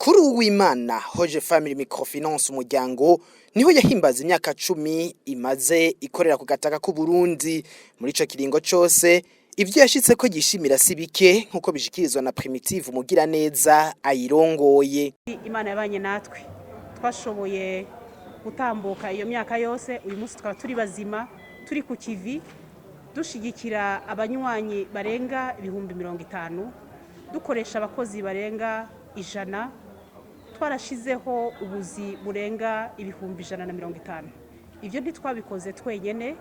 Kuri uwimana, Hoje Family Microfinance Umuryango niho yahimbaza imyaka 10 imaze ikorera ku gataka k'u Burundi. Muri ico kiringo cose, ivyo yashitse ko yishimira si bike, nk'uko bishikirizwa na Primitive Umugiraneza ayirongoye. Imana yabanye natwe, twashoboye gutambuka iyo myaka yose. Uyu munsi tukaba turi bazima, turi ku kivi, dushigikira abanywanyi barenga 50,000, dukoresha abakozi barenga 100, twarashizeho ubuzi burenga 150,000. Ibyo ntitwabikoze twenyine,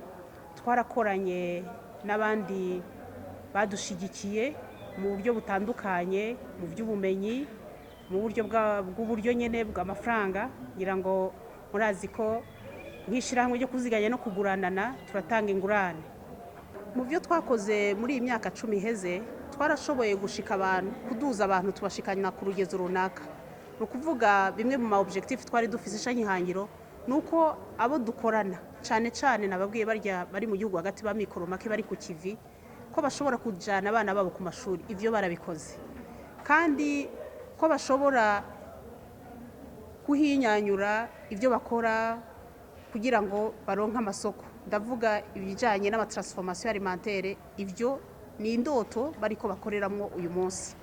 twarakoranye n'abandi badushigikiye mu buryo butandukanye, mu by'ubumenyi, mu buryo bw'uburyo nyine bw'amafaranga. Ngira ngo murazi ko nk'ishyirahamwe ryo kuziganya no kuguranana turatanga ingurane. Mu byo twakoze muri iyi myaka 10 iheze, twarashoboye gushika abantu, kuduza abantu, tubashikana ku rugezo runaka. Ni ukuvuga bimwe mu ma objectif twari dufise, ishanyihangiro, ni uko abo dukorana, cyane cyane nababwiye barya bari mu gihugu hagati ba mikoro make bari ku kivi, ko bashobora kujyana abana babo ku mashuri. Ibyo barabikoze, kandi ko bashobora kuhinyanyura ibyo bakora kugira ngo baronke amasoko, ndavuga ibijyanye n'ama transformation alimentaire. Ibyo ni indoto bariko bakoreramwo uyu munsi.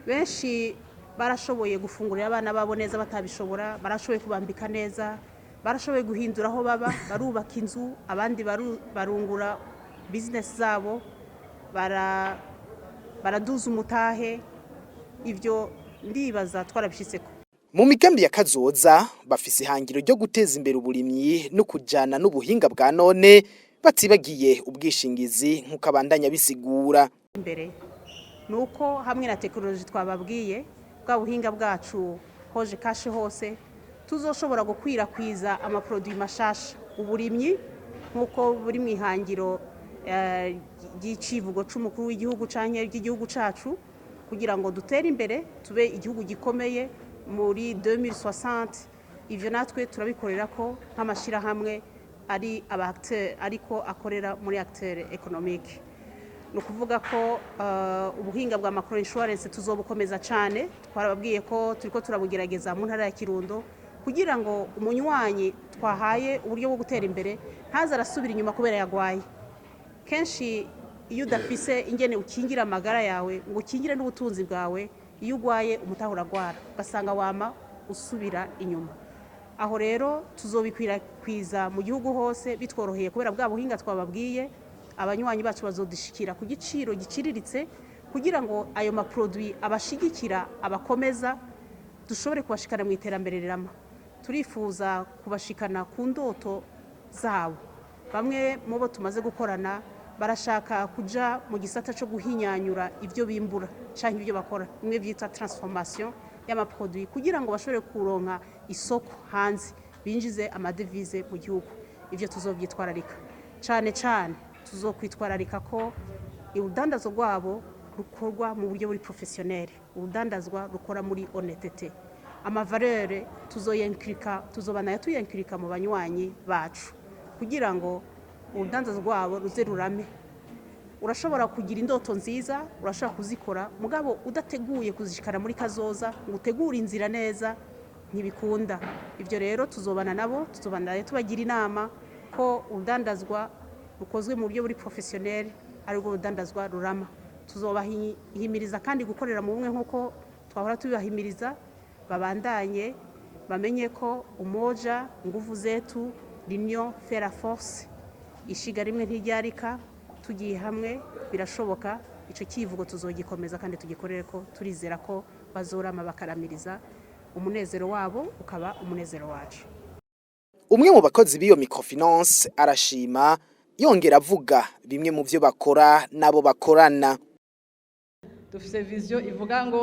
Benshi barashoboye gufungurira abana babo neza batabishobora, barashoboye kubambika neza, barashoboye guhindura aho baba, barubaka inzu, abandi barungura bizinesi zabo, baraduza umutahe. Ibyo ndibaza twarabishyitseko. Mu migambi ya kazoza, bafise ihangiro ryo guteza imbere uburimyi no kujana n'ubuhinga bwa none, batibagiye ubwishingizi, nk'uko abandanya bisigura. Imbere ni uko hamwe na tekinoloji twababwiye, bwa buhinga bwacu Hoje Cash hose, tuzoshobora gukwirakwiza ama produits mashasha. Uburimyi, nk'uko buri mu ihangiro ry'icivugo c'umukuru w'igihugu canke ry'igihugu cacu, kugira ngo dutere imbere, tube igihugu gikomeye muri 2060. Ivyo natwe turabikorera ko nk'amashirahamwe ari aba acteur, ariko akorera muri acteur économique. Ni ukuvuga ko ubuhinga bwa micro insurance tuzobukomeza cyane. Twarababwiye ko turiko turabugerageza mu ntara ya Kirundo, kugira ngo umunywanyi twahaye uburyo bwo gutera imbere ntaze arasubira inyuma kubera yagwaye. Kenshi iyo udafise ingene ukingira amagara yawe ngo ukingire n'ubutunzi bwawe, iyo ugwaye umutaha uragwara, ugasanga wama usubira inyuma. Aho rero tuzobikwirakwiza mu gihugu hose bitworoheye, kubera bwa buhinga twababwiye. Abanywanyi bacu bazodushikira ku giciro giciriritse, kugira ngo ayo ma produits abashigikira, abakomeza, dushobore kubashikana mu iterambere rirama. Turifuza kubashikana ku ndoto zabo. Bamwe mu bo tumaze gukorana barashaka kuja mu gisata cyo guhinyanyura ibyo bimbura canke ibyo bakora, bimwe byitwa transformation y'ama produits, kugira ngo bashobore kuronka isoko hanze, binjize amadevize mu gihugu. Ivyo tuzovyitwararika cane cane. Tuzokwitwararika ko urudandazo rwabo rukorwa mu buryo buri professionnel, urudandazwa rukora muri honnêteté. Ama valeurs tuzoyenkirika, tuzobana tuyenkirika mu banywanyi bacu, kugira ngo urudandazo rwabo ruze rurame. Urashobora kugira indoto nziza, urashobora kuzikora, mugabo udateguye kuzishikana muri kazoza, ngo utegure inzira neza, ntibikunda. Ibyo rero tuzobana nabo, tuzobana tubagira inama ko urudandazwa rukozwe mu buryo buri professionnel arirwo rudandazwa rurama. Tuzobahimiriza kandi gukorera mu bumwe, nk'uko twahora tubibahimiriza. Babandanye bamenye ko umoja nguvu zetu, l'union fait la force, ishiga rimwe ntiryarika. Tugiye hamwe birashoboka. Icyo kivugo tuzogikomeza kandi tugikorere ko turizera ko bazorama bakaramiriza, umunezero wabo ukaba umunezero wacu. Umwe mu bakozi b'iyo microfinance arashima, yongera avuga bimwe mu byo bakora n'abo bakorana. Dufise vision ivuga ngo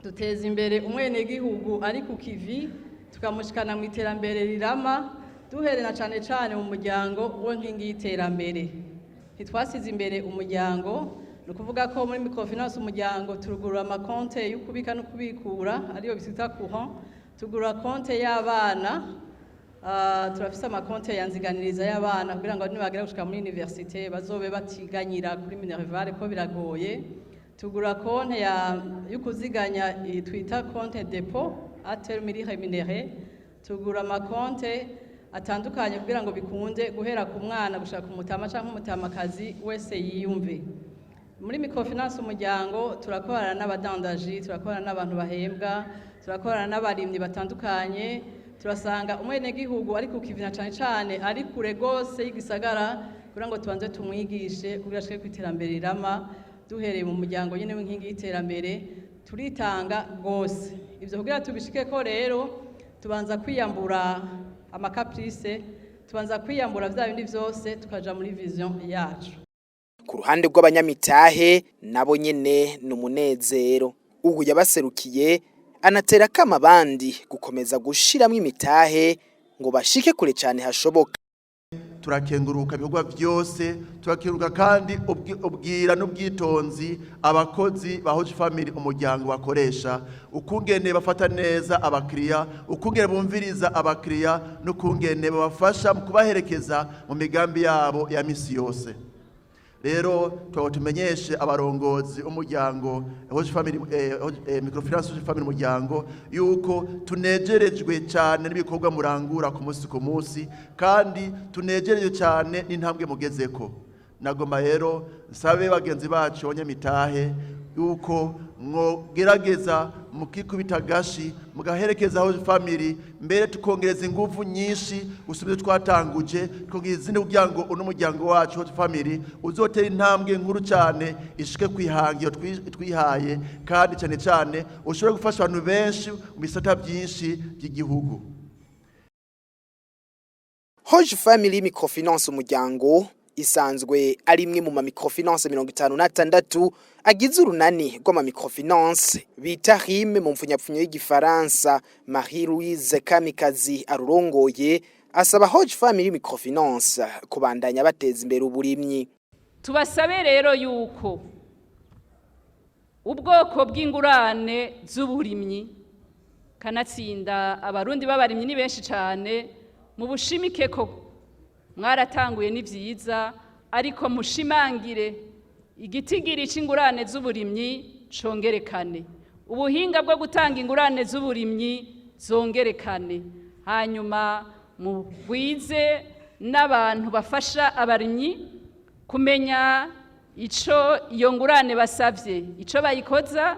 duteza imbere umwenegihugu ari ku kivi, tukamushikana mu iterambere rirama, duherena cane cane mu muryango wo nkingi y'iterambere. Ntitwasize imbere umuryango. Ni ukuvuga ko muri microfinance Umuryango turugurura amakonte yo kubika no kubikura, ariyo bita courant, tugurura konte y'abana. Turafise amakonte yanziganiriza y'abana, kugira ngo nibagera gushika muri université bazobe batiganyira kuri minerval, ko biragoye. Tugura konte yo kuziganya twita compte dépôt à terme rémunéré. Tugura amakonte atandukanye kugira ngo bikunde guhera ku mwana gushaka umutama canke umutamakazi wese yiyumve. Muri microfinance Umuryango turakorana n'abadandaji, turakorana n'abantu bahembwa, turakorana n'abarimyi batandukanye. Turasanga umwenegihugu ari ku kivi, na cane cane ari kure gose y'igisagara, kugira ngo tubanze tumwigishe kugira ashike ku iterambere rirama, duhereye mu muryango nyene w'inkingi y'iterambere. Turitanga gose ivyo kugira tubishikeko. Rero tubanza kwiyambura ama caprices, tubanza kwiyambura vya bindi vyose, tukaja muri vision yacu. Ku ruhande rw'abanyamitahe nabo nyene ni umunezero. Ubu yabaserukiye anatera kama abandi gukomeza gushiramwo imitahe ngo bashike kure cane hashoboka. Turakenguruka ibikorwa byose, turakenguruka kandi ubwira n'ubwitonzi abakozi ba Hoje Family Umuryango bakoresha, ukungene bafata neza abakiriya, ukungene bumviriza abakiriya n'ukungene babafasha mu kubaherekeza mu migambi yabo ya misi yose. Rero twaba tumenyeshe abarongozi umuryango Hoje Family Microfinance Hoje Family Umuryango yuko tunejerejwe cyane n'ibikorwa murangura ku munsi ku munsi, kandi tunejerejwe cyane n'intambwe mugezeko. Nagomba rero nsabe bagenzi bacu abanyamitahe yuko mwogerageza mukikubita agashi, mugaherekeza Hoje Family, mbere tukongereza ingufu nyinshi gusubira twatanguje, tukongera izindi kugira ngo uno muryango wacu Hoje Family uzotera intambwe nkuru cyane, ishike kwihangiro twihaye, kandi cyane cyane ushobore gufasha abantu benshi mu bisata byinshi by'igihugu. Hoje Family Microfinance Umuryango isanzwe ari imwe mu ma microfinance 56 agize urunani rw'ama microfinance bita RIM mu mfunyapfunyo y'igifaransa. Marie Louise Kamikazi arurongoye asaba Hoje Family Microfinance kubandanya bateza imbere uburimyi. Tubasabe rero yuko ubwoko bw'ingurane z'uburimyi, kanatsinda Abarundi b'abarimyi ni benshi cyane, mu bushimike ko mwaratanguye ni byiza, ariko mushimangire igitigiri c'ingurane z'uburimyi congerekane, ubuhinga bwo gutanga ingurane z'uburimyi zongerekane, hanyuma mugwize n'abantu bafasha abarimyi kumenya ico iyo ngurane basavye, ico bayikoza,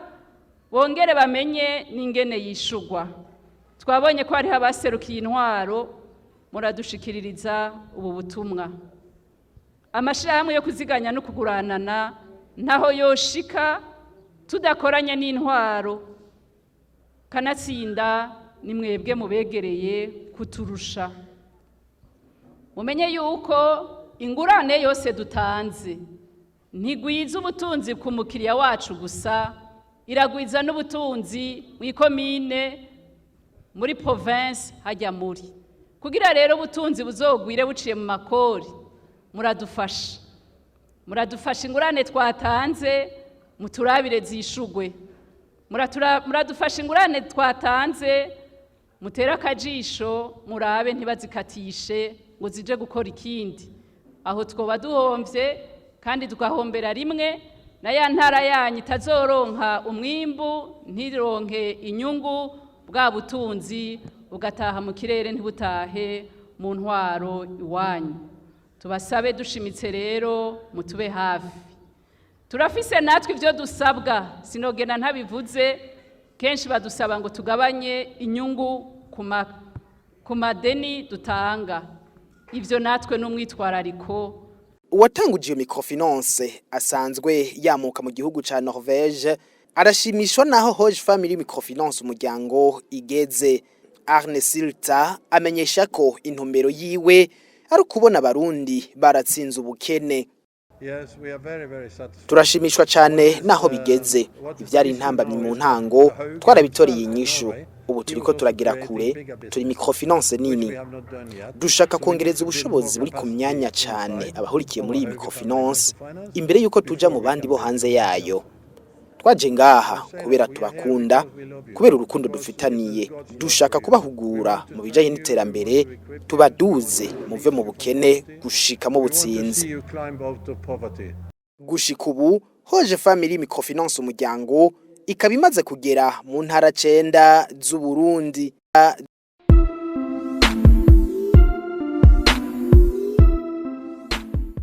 bongere bamenye n'ingene yishugwa. Twabonye ko hariho abaserukiye intwaro, muradushikiririza ubu butumwa. Amashirahamwe yo kuziganya no kuguranana ntaho yoshika tudakoranye n'intwaro. Kanatsinda ni mwebwe mubegereye kuturusha. Mumenye yuko ingurane yose dutanze ntigwiza ubutunzi ku mukiriya wacu gusa, iragwiza n'ubutunzi mu ikomine, muri province hajya muri. Kugira rero ubutunzi buzogwire buciye mu makori, muradufasha, muradufasha. Ingurane twatanze muturabire zishugwe. Muradufasha, ingurane twatanze mutere akajisho, murabe ntibazikatishe ngo zije gukora ikindi. Aho twoba duhomvye kandi tugahombera rimwe na ya ntara yanyu itazoronka umwimbu, ntironke inyungu, bwa butunzi bugataha mu kirere ntibutahe mu ntwaro iwanyu. Tubasabe dushimitse rero mutube hafi. Turafise natwe ibyo dusabwa, sinogena ntabivuze. Kenshi badusaba ngo tugabanye inyungu ku madeni dutanga. Ibyo natwe n'umwitwarariko. Uwatanguje iyo microfinance asanzwe yamuka mu gihugu ca Norvège arashimishwa naho Hoje Family Microfinance Umuryango igeze. Arne Silta amenyesha ko intumbero yiwe ari ukubona Abarundi baratsinze ubukene. Turashimishwa cyane naho bigeze. Ibyari intambamyi mu ntango twarabitoreye inyishu. Ubu turiko turagira kure, turi microfinance nini. Dushaka kongereza ubushobozi buri ku myanya cyane abahurikiye muri iyi microfinance imbere yuko tuja mu bandi bo hanze yayo. Twaje ngaha kubera tubakunda, kubera urukundo dufitaniye. Dushaka kubahugura mu bijanye n'iterambere, tubaduze muve mu bukene gushika mu butsinzi. Gushika ubu Hoje Family Microfinance Umuryango ikaba imaze kugera mu ntara 9 z'Uburundi.